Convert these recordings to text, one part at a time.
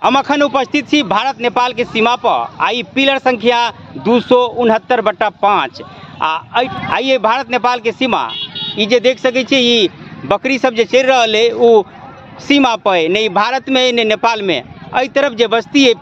हम अखन उपस्थित छी भारत नेपाल के सीमा पर आ ई पिलर संख्या 269/5 आ आइए भारत नेपाल के सीमा ई जे देख सकै छी ई बकरी सब जे चरि रहल है ओ सीमा पर है, नहीं भारत में नहीं नेपाल में। एहि तरफ जे बस्ती है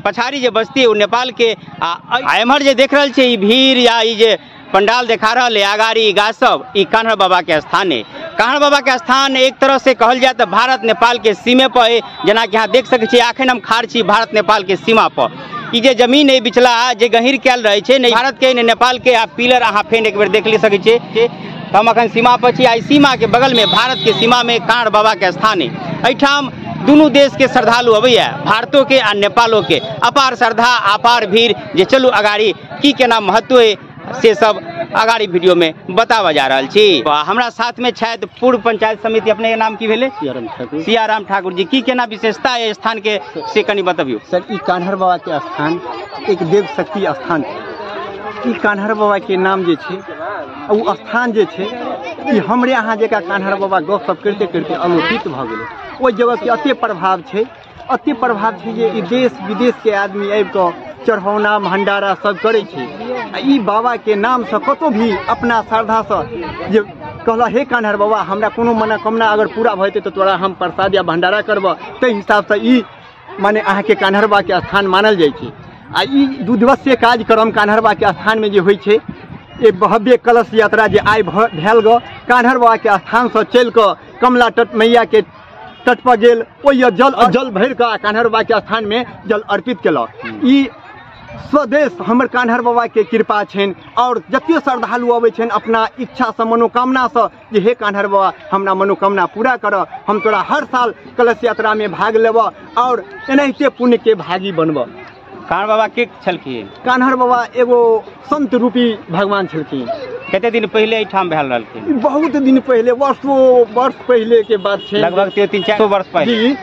पछाड़ी जे बस्ती है ओ नेपाल के आ एम्हर जे देख रहल छी ई भीड़ या ई जे पंडाल देखा रहल है अगाड़ी गाछ सब ई कान्हर बाबा के स्थान है। कान्हर बाबा के स्थान एक तरह से कहल जाए तो भारत नेपाल के सीमे पर है, जेना कि अहाँ देख सकै छी अखन हम खाड़ छी भारत नेपाल के सीमा पर। ई जे जमीन है बिचला जे गहीर कयल रहे छै, नहीं भारत के नहीं नेपाल के, आ पिलर अहाँ फेन एक बेर देख ले सकै छी। तो हम अखन सीमा पर छी आ सीमा के बगल में भारत के सीमा में कान्हर बाबा के स्थान है। एहिठाम दुनू देश के श्रद्धालु अबैया, भारतो के आ नेपालो के। अपार श्रद्धा अपार भीड़ जे चलू अगाड़ी की केना महत्व है से सब अगाड़ी वीडियो में बतावा जा रहल छी। हमरा साथ में छथि पूर्व पंचायत समिति, अपने के नाम की भेलै? सियाराम ठाकुर। सियाराम ठाकुर जी, की केना विशेषता है स्थान के से कनी बतबियौ। सर, ई कान्हर बाबा के स्थान एक देव शक्ति स्थान छै। ई कान्हर बाबा के नाम जे छै ओ स्थान जे छै ई हमरे अहाँ जकाँ कान्हर बाबा गपशप करिते करिते अलौकिक भऽ गेलै। ओहि जगह के एते प्रभाव छै, एते प्रभाव छै जे ई देश विदेश के आदमी आबि कऽ चढ़ौना भंडारा सब करै छै। आ ई बाबा के नामसँ कतौ भी अपना श्रद्धासँ जे कहलक हे कान्हर बाबा हमरा कोनो मनोकामना अगर पूरा भऽ जेतै तऽ तोरा हम प्रसाद या भंडारा करबह, ताहि हिसाबसँ ई माने अहाँके कान्हर बाबा के स्थान मानल जाइ छै। आ ई दू दिवसीय कार्यक्रम कान्हर बाबा के स्थान में जे होइ छै, एक भव्य कलश यात्रा जे आइ भेल गऽ कान्हर बाबा के स्थानसँ चलि कऽ कमला तट मैया के तट पर गेल, ओहि जल भरि कऽ कान्हर बाबा के स्थान में जल अर्पित केलक। ई स्वदेश हमर कान्हर बाबा के कृपा छनि और जते श्रद्धालु अबै छनि अपना इच्छासँ मनोकामनासँ जे हे कान्हर बाबा हमरा मनोकामना पूरा करऽ, हम तोरा हर साल कलश यात्रा में भाग लेबऽ और एनाहिते पुण्य के भागी बनबऽ। कान्हर बाबा के छलखिन? कान्हर बाबा एगो संत रूपी भगवान छलखिन। कते दिन पहिले एहिठाम भेल रहलखिन? बहुत दिन पहिले, वर्षो वर्ष पहिले के बात छै, लगभग 300-400 वर्ष पहिले। जी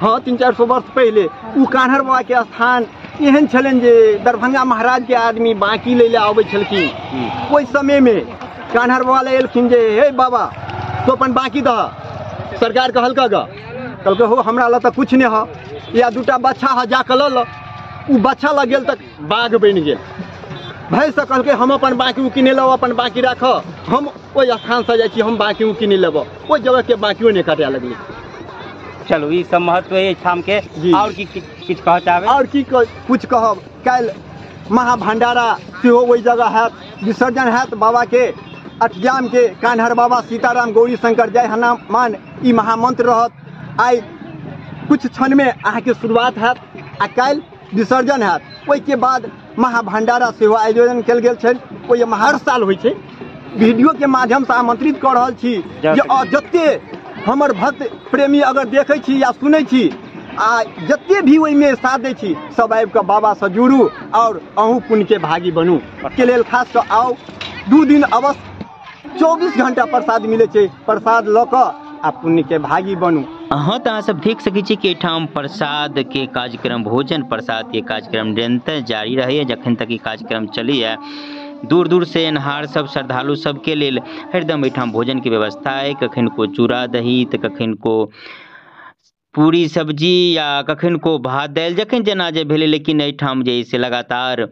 हाँ, 300-400 वर्ष पहिले ओ कान्हर बाबा के स्थान एहन छलनि जे दरभंगा महाराज के आदमी बाँकी लै लए अबै छलखिन। ओहि समय में कान्हर बाबा लए एलखिन जे हे बाबा तो अपन बाँकी दह। सरकार कहलकै गऽ, कहलकै हो हमरा लग तऽ कुछ नहि ह, या दूटा बच्छा ह जाकऽ लऽ लऽ। ओ बच्छा लग गेल तऽ बाघ बनि गेल। भैंस कहलकै हम अपन बाँकी उकी नहि लेब, अपन बाँकी राखऽ, हम ओहि स्थानसँ जाइ छी, हम बाँकी उकी नहि लेबऽ। ओहि जगहके बाँकियो नहि कटै लगलै। चलू ई सब महत्व है एहिठाम के। और की किछु कहऽ चाहबै? और की कुछ कहब, काल्हि महाभंडारा सेहो ओहि जगह हैत, विसर्जन हैत बाबा के अष्टजाम के, कान्हर बाबा सीताराम गौरी शंकर जय हनुमान ई महामंत्र रहत। आइ कुछ क्षण में अहाँके शुरुआत हैत आ काल्हि विसर्जन हैत। ओहिके बाद महाभंडारा सेहो आयोजन कयल गेल छै, ओहिमे हर साल होइ छै। वीडियो के माध्यमसँ आमंत्रित कऽ रहल छी जे जते हमर भक्त प्रेमी अगर देखै छी या सुनै छी आ जते भी ओहिमे साथ दै छी सब आबि कऽ बाबासँ जुड़ू और अहूँ पुण्यके भागी बनू के लेल खास कऽ आउ। 2 दिन अवश्य 24 घंटा प्रसाद मिलै छै, प्रसाद लऽ कऽ आ पुण्यके भागी बनू। हाँ, तऽ अहाँ सब देख सकै छी कि एहिठाम प्रसाद के कार्यक्रम, भोजन प्रसाद के कार्यक्रम निरंतर जारी रहैए जखन तक ई कार्यक्रम चलैए। दूर दूर से एनहार सब श्रद्धालु सबके लेल हरदम एहिठाम भोजन के व्यवस्था है। कखन को चूड़ा दही तऽ कखन को पूरी सब्जी या कखन को भात दालि, जखन जेना जे भेलै, लेकिन एहिठाम जे से लगातार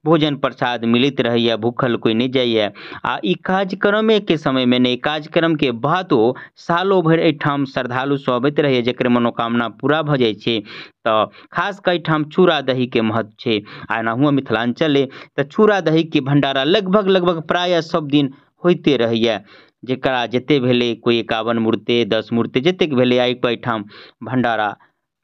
भोजन प्रसाद मिलैत रहैए, भूखल कोइ नहि जाइए। आ ई कार्यक्रमे के समयमे नहि, कार्यक्रम के बादो सालो भरि एहिठाम श्रद्धालु सब अबैत रहैए जकर मनोकामना पूरा भऽ जाइ छै। तऽ खास कऽ एहिठाम चूड़ा दहीके महत्व छै आ एनाहुओ मिथिलाञ्चल अइ तऽ चूड़ा दहीके भण्डारा लगभग लगभग प्रायः सब दिन होइते रहैए। जकरा जते भेलै, कोइ 51 मूर्ति 10 मूर्ति जतेक भेलै आबि कऽ एहिठाम भण्डारा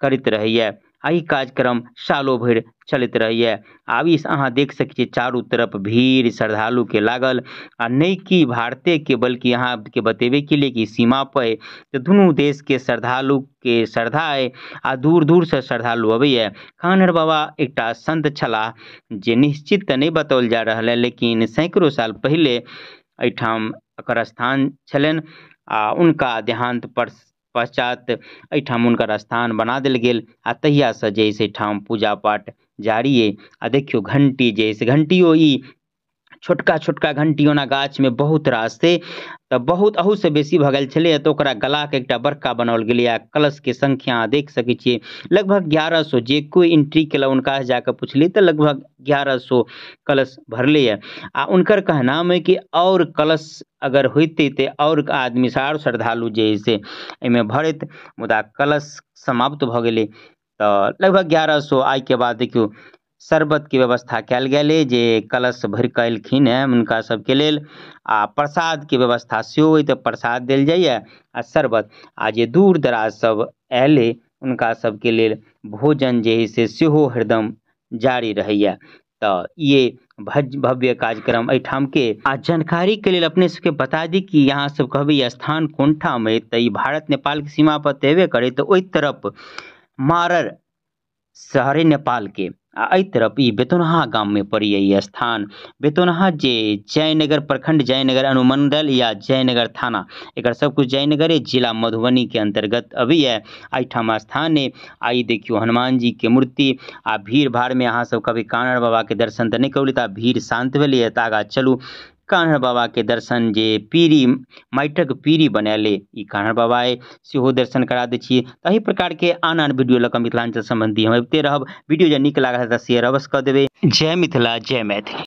करैत रहैए आ ई कार्यक्रम सालो भरि चलैत रहैए। आब ई अहाँ देख सकै छियै चारू तरफ भीड़ श्रद्धालुके लागल आ नहि कि भारतेके बल्कि अहाँके बतेबेके लिए कि सीमा पर तऽ दुनू देशके श्रद्धालुके श्रद्धा अइ आ दूर दूरसँ श्रद्धालु अबैए। कान्हर बाबा एकटा संत छलाह जे निश्चित तऽ नहि बताओल जा रहल है, लेकिन सैकड़ों साल पहिले एहिठाम एकर स्थान छलनि आ उनका देहांत पर पश्चात एहिठाम हुनकर स्थान बना देल गेल आ तहियासँ जे से एहिठाम पूजा पाठ जारी अइ। आ देखियौ घंटी जे से घंटियो ई छोटका छोटका घंटी ओना गाछ में बहुत रास छै, तऽ बहुत अहू से बेसी भऽ गेल छलै, तऽ ओकरा गला के एकटा बड़का बनाओल गेलै। आ कलश के संख्या अहाँ देख सकै छियै लगभग 1100, जे कोइ एंट्री केलक हुनका से जाके पुछली तऽ लगभग 1100 कलश भरले। आ उनकर कहनाम है कि और कलश अगर होइते ते और आदमी और श्रद्धालु जे है से एहिमे भरैत, मुदा कलश समाप्त भऽ गेलै। तऽ लगभग 1100। आइ के बाद देखियौ शरबत के व्यवस्था कयल गेलै, जे कलश भरि कऽ एलखिन हेँ हुनका सबके लेल। आ प्रसाद के व्यवस्था सेहो अइ, तऽ प्रसाद देल जाइए आ शरबत। आ जे दूर दराज सब आयल अइ हुनका सबके लेल भोजन जे है से सेहो हरदम जारी रहैए। तऽ ये भव्य कार्यक्रम एहिठाम के। आ जानकारी के लेल अपने सबके बता दी कि यहाँ सब कहबै स्थान कोन ठाम अइ, तऽ ई भारत नेपाल के सीमा पर तऽ हेबे करै, तऽ ओहि तरफ मारर शहर अइ नेपाल के, आ एहि तरफ ई बेतौनहा गाम में पड़ैए ई स्थान। बेतौनहा जे जयनगर प्रखंड, जयनगर अनुमंडल या जयनगर थाना, एकर सब कुछ जयनगर जिला मधुबनी के अंतर्गत अबैए एहिठाम स्थान अइ। आ ई देखियौ हनुमान जी के मूर्ति। आ भीड़ भाड़ में अहाँ सब कभी कान्हर बाबा के दर्शन तऽ नहि करबै, तऽ भीड़ शान्त भेलैए तऽ आगाँ चलू कान्हर बाबा के दर्शन, जे पीरी माटिक पीरी बनायल अइ ई कान्हर बाबा अइ, सेहो दर्शन करा दै छी। एहि प्रकार के आन आन वीडियो लऽ कऽ मिथिलांचल संबंधी हम अबिते रहब। वीडियो जे नीक लागल तऽ शेयर अवश्य कऽ देबै। जय मिथिला, जय मैथिली।